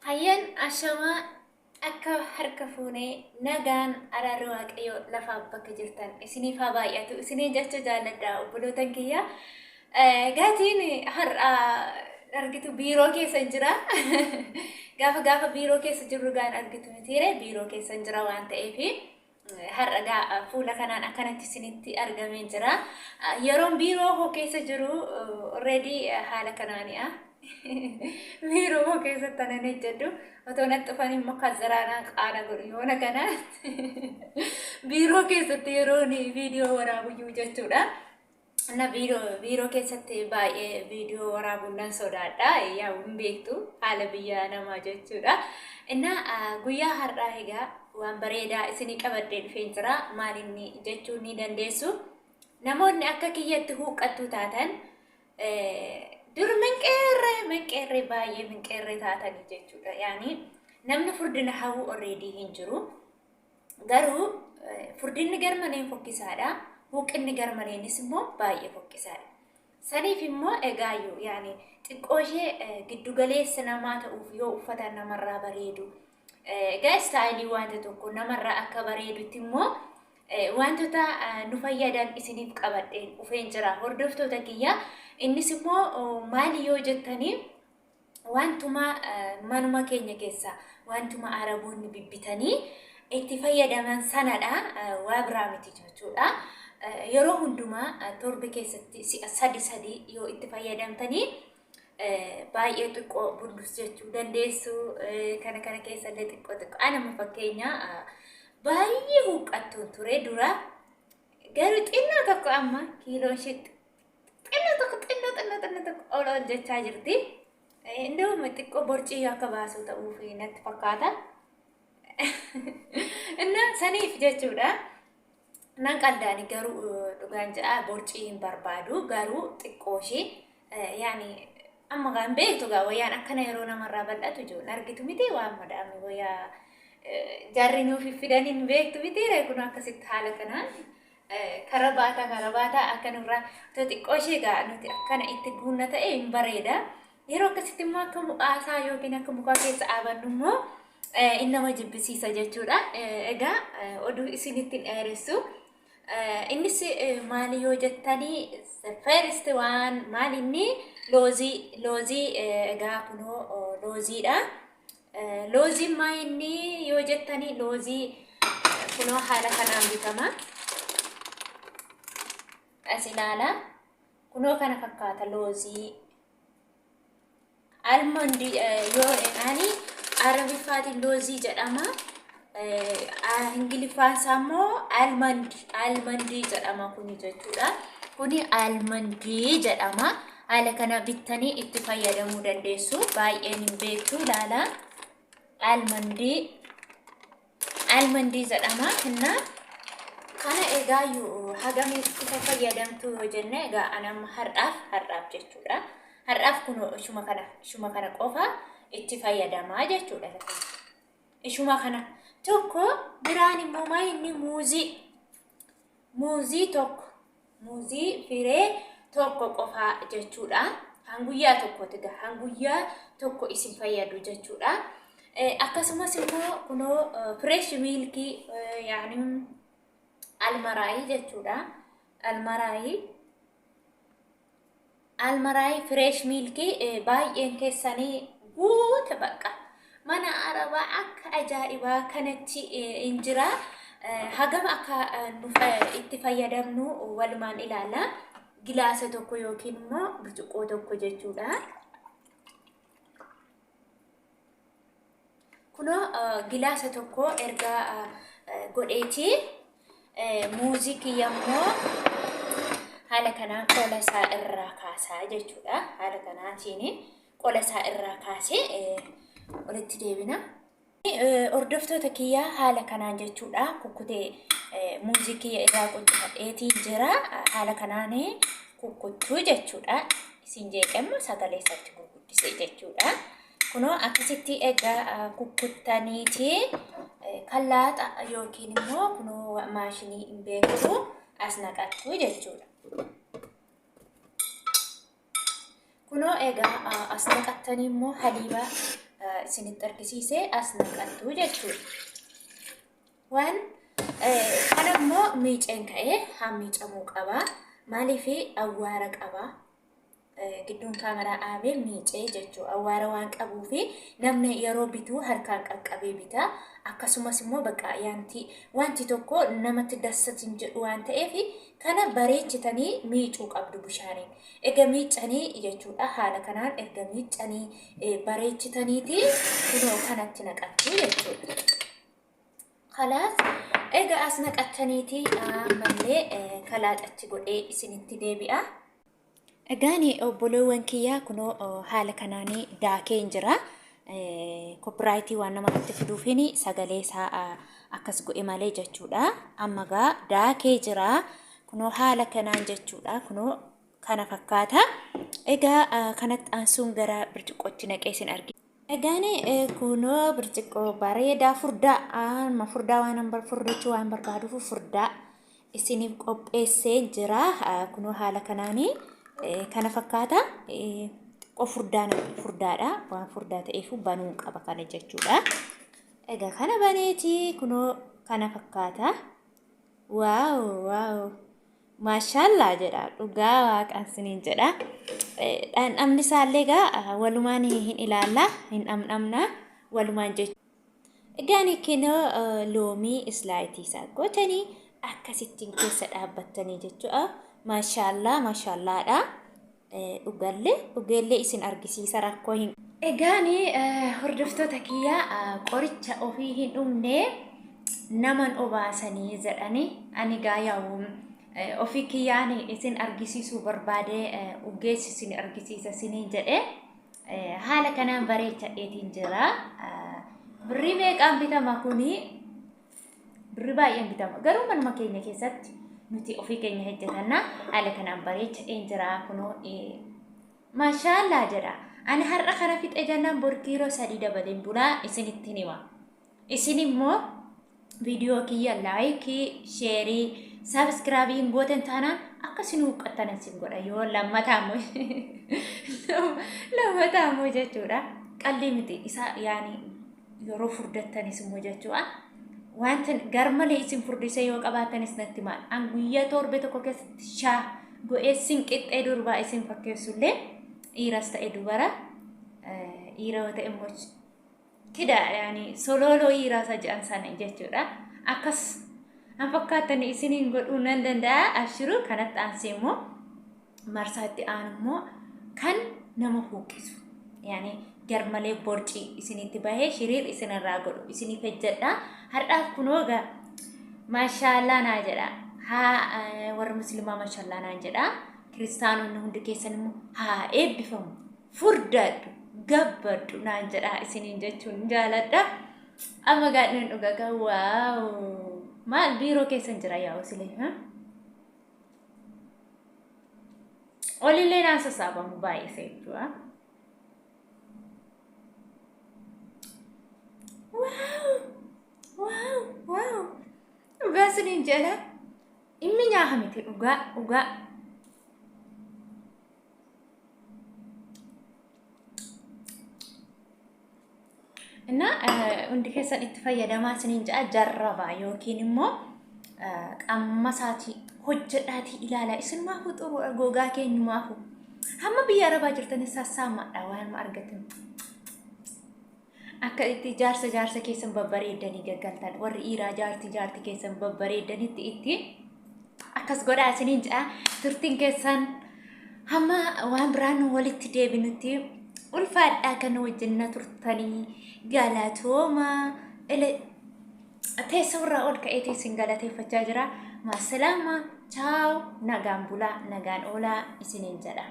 Hayyaan ashamaa akka harka fuunee nagaan araarri Waaqayyoo lafaaf bakka jirtan isiniif haa baay'atu isiniin jecha jaalladha obbolootan kiyya. Gaatiin har'a argitu biiroo keessa jira. Gaafa gaafa biiroo keessa jirru gaan argitu mitiire biiroo keessa jira waan ta'eef har'a gaa fuula kanaan akkanatti isinitti argamee jira. Yeroon biiroo koo keessa jiru already haala kanaani'a. Biiroo koo keessatti anan hojjedhu otoo natti dhufan immoo kazzaraanaa qaana godhu yoona kana biiroo keessatti yeroon viidiyoo waraabuyyuu jechuudha. Na biiroo keessatti baay'ee viidiyoo waraabuun nan sodaadha. Yaa hin beektu haala biyya namaa jechuudha. Innaa guyyaa har'aa egaa waan bareedaa isinii qabadhee dhufeen jira. Maal inni jechuu ni dandeessu. Namoonni akka kiyyatti huuqqattuu taatan dur minqeerree minqeerree baay'ee minqeerree taatanii jechuudha. Yaani namni furdina hawwu already hin jiru. Garuu furdinni garmaleen fokkisaadha. Huuqqinni garmaleenis immoo baay'ee fokkisaadha. Saniif immoo egaayyuu yaani xiqqoo ishee giddu galeessa namaa ta'uuf yoo uffata namarraa bareedu egaa istaayilii wanta tokko namarraa akka bareedutti immoo wantoota nu fayyadan isiniif qabadheen dhufeen jira hordoftoota kiyya. Innis immoo maali yoo jettanii wantuma manuma keenya keessa wantuma araboonni bibbitanii itti fayyadaman sanadha waa biraa miti jechuudha. Yeroo hundumaa torbe keessatti si'a sadi sadi yoo itti fayyadamtanii baay'ee xiqqoo bundus jechuu dandeessu. Kana kana keessa illee xiqqoo xiqqoo anama fakkeenya baay'ee huuqqattuun ture dura garuu xinnoo tokko amma kiiloon ishee xinnoo tokko xinnoo xinnoo xinnoo tokko ol ol jechaa jirti. Indoo xiqqoo borcii akka baasu ta'uuf natti fakkaata. Innaa saniif jechuudha. Nan qaldaani garuu dhugaan jedha borcii hin barbaadu garuu xiqqoo ishee yaani amma kan beektu gaa wayyaan akkana yeroo namarraa bal'atu jiru argitu miti waan madaamni wayyaa jarri nuuf fidan hin beektu miti kun akkasitti haala kanaan karabaataa karabaataa akka nurraa otoo xiqqoo ishee gaa nuti akkana itti guunna ta'e hin bareeda. Yeroo akkasitti immoo akka mu'aasaa yookiin akka mukaa keessa dhaabannu immoo inni nama jibbisiisa jechuudha. Egaa oduu isinitti hin dheeressu. Innis maali yoo jettanii first waan maali inni loozii loozii egaa kunoo looziidha. Looziin maa inni yoo jettanii loozii kunoo haala kanaan bitama. As ilaala. Kunoo kana fakkaata loozii. Almond yoo ani arabiffaatiin loozii jedhama. Ingiliffaan isaa immoo almond almondii jedhama kuni jechuudha. Kuni almondii jedhama. Haala kana bittanii itti fayyadamuu dandeessu. Baay'een hin beektu ilaala. Almondii almondii jedhama. Innaa kana egaa hagamii itti fayyadamtu yoo jenne egaa anamma har'aaf har'aaf jechuudha. Har'aaf kun ishuma kana ishuma kana qofa itti fayyadamaa jechuudha. Ishuma kana tokko biraan immoo maa inni muuzii muuzii tokko muuzii firee tokko qofaa jechuudha. Hanguyyaa tokkotti gaa hanguyyaa tokko isin fayyadu jechuudha. Akkasumas immoo kunoo fresh milkii yaani almaraayii jechuudha. Almaraayii almaraayii fresh milkii baay'een keessanii guute bakka mana arabaa akka ajaa'ibaa kanatti hin jira. Hagam akka itti fayyadamnu walumaan ilaalla. Gilaasa tokko yookiin immoo burcuqqoo tokko jechuudha. Kunoo gilaasa tokko erga godheeti muuzii kiyya immoo haala kanaan qola isaa irraa kaasaa jechuudha. Haala kanaatiin qola isaa irraa kaasee walitti deebina. Hordoftoota kiyyaa haala kanaan jechuudha. Kukkutee muuzii kiyya irraa quncifadheetiin jira. Haala kanaan kukkuttuu jechuudha. Isin jeeqemma sagalee isaatti gurguddisee jechuudha. Kunoo akkasitti egaa kukkuttaniiti kalaaxa yookiin immoo kunoo maashinii hin beektu as naqattu jechuudha. Kunoo egaa as naqattanii immoo haliiba isinitti argisiise as naqattu jechuudha. Waan kana immoo miiceen ka'ee haa miicamuu qaba. Maaliif awwaara qaba. Gidduun kaameraa dhaabee miicee jechuudha. Awwaara waan qabuufi namni yeroo bituu harkaan qaqqabee bita. Akkasumas immoo bakka yaanti wanti tokko namatti dassatiin jedhu waan ta'eef kana bareechitanii miicuu qabdu bishaaniin. Erga miicanii jechuudha haala kanaan erga miicanii bareechitaniiti kunoo kanatti naqattu jechuudha. Kalaas egaa as naqattaniiti ammallee kalaaxachi godhee isinitti deebi'a. Egaan obboloowwan kiyyaa kunoo haala kanaan daakeen jira. Koppiraayitii waan namatti fiduufiin sagalee isaa akkas godhe malee jechuudha. Amma gaa daakee jira. Kunoo haala kanaan jechuudha. Kunoo kana fakkaata. Egaa kanatti aansuun gara birciqqootti naqee isin argi. Egaan kunoo birciqqoo bareedaa furdaa amma furdaa waan furdachuu waan barbaaduuf furdaa isiniif qopheessee jira. Kunoo haala kanaan kana fakkaata. Xiqqoo furdaan furdaadha. Waan furdaa ta'eef banuu qaba kana jechuudha. Egaa kana baneeti kunoo kana fakkaata. Waaw waaw. Maashaallaa jedha dhugaa waaqaan siniin jedha. Dhandhamni isaallee egaa walumaan hin ilaalla hin dhamdhamna walumaan jechuudha. Egaan kinoo loomii islaayitii isaa gootanii akkasittiin keessa dhaabbattanii jechuudha. Maashaallaa maashaallaadha. Dhugallee dhugeellee isin argisiisa rakkoo hin. Egaan hordoftoota kiyyaa qoricha ofii hin dhugne naman obaasanii jedhanii ani gaa yaa'u ofii kiyyaan isin argisiisuu barbaadee ugeessi isin argisiisa isiniin jedhee haala kanaan bareechadheetiin jira. Birrii meeqaan bitama kuni? Birrii baay'een bitama. Garuu manuma keenya keessatti nuti ofii keenya hojjetanna. Haala kanaan bareechadheen jira kunoo maashaallaa jedha. Ani har'a kana fixe jennaan bor kiiloo 3 dabaleen bulaa isinitti hima. Isin immoo viidiyoo kiyya laayikii, sheerii, sabiskiraabii hin gootan taanaan akka isin huqqattan isin godha yoo lammataa immoo lammataa immoo jechuudha. Qallii miti isa yaani yeroo furdattanis immoo jechuudha. Wanta garmalee isin furdisee yoo qabaatanis natti maal. An guyyaa torbee tokko keessatti shaa go'ee sin qixxee durbaa isin fakkeessullee dhiiras ta'e dubara dhiira yoo ta'e immoo kida yaani solooloo dhiiraa isa jedhan sana jechuudha. Akkas an fakkaattan isiniin godhuu nan danda'a. Abshiruu kanatti aansee immoo marsaa itti aanu immoo kan nama huuqqisu yaani garmalee borcii isinitti bahee shiriir isinirraa godhu isiniif hojjedha. Har'aaf kunoo egaa maashaallaa naa jedha. Haa warra musliimaa maashaallaa naan jedha. Kiristaanonni hundi keessan immoo haa eebbifamu. Furdadhu gabbadhu naan jedha isiniin jechuun jaaladha. Amma gaadheen dhugagaa waaw maal biiroo keessan jira yaa'u silee. Olillee naan sassaabamu baay'ise jechuudha. Waaw! Waaw! Waaw! Dhugaa isiniin jedha. Inni nyaaha miti dhugaa dhugaa. እና hundi keessan itti fayyadamaa isiniin jedha jarrabaa yookiin immoo qammasaatii hojjedhaatii ilaalaa isinumaafu xuruudha gogaa keenyumaafu hamma biyya arabaa jirtanis sassaamaadha waan argatan akka itti jaarsa jaarsa keessan babbareeddanii gaggaltan warri dhiiraa jaarti jaarti keessan babbareeddanitti itti akkas godhaa isiniin jedha turtiin keessan hamma waan biraan walitti deebinutti ulfaadhaa kan wajjin na turtanii galatooma teessoo irraa ol ka'ee isin galateeffachaa jira. Maasalaama, chaaw, nagaan bulaa, nagaan oolaa isiniin jedha.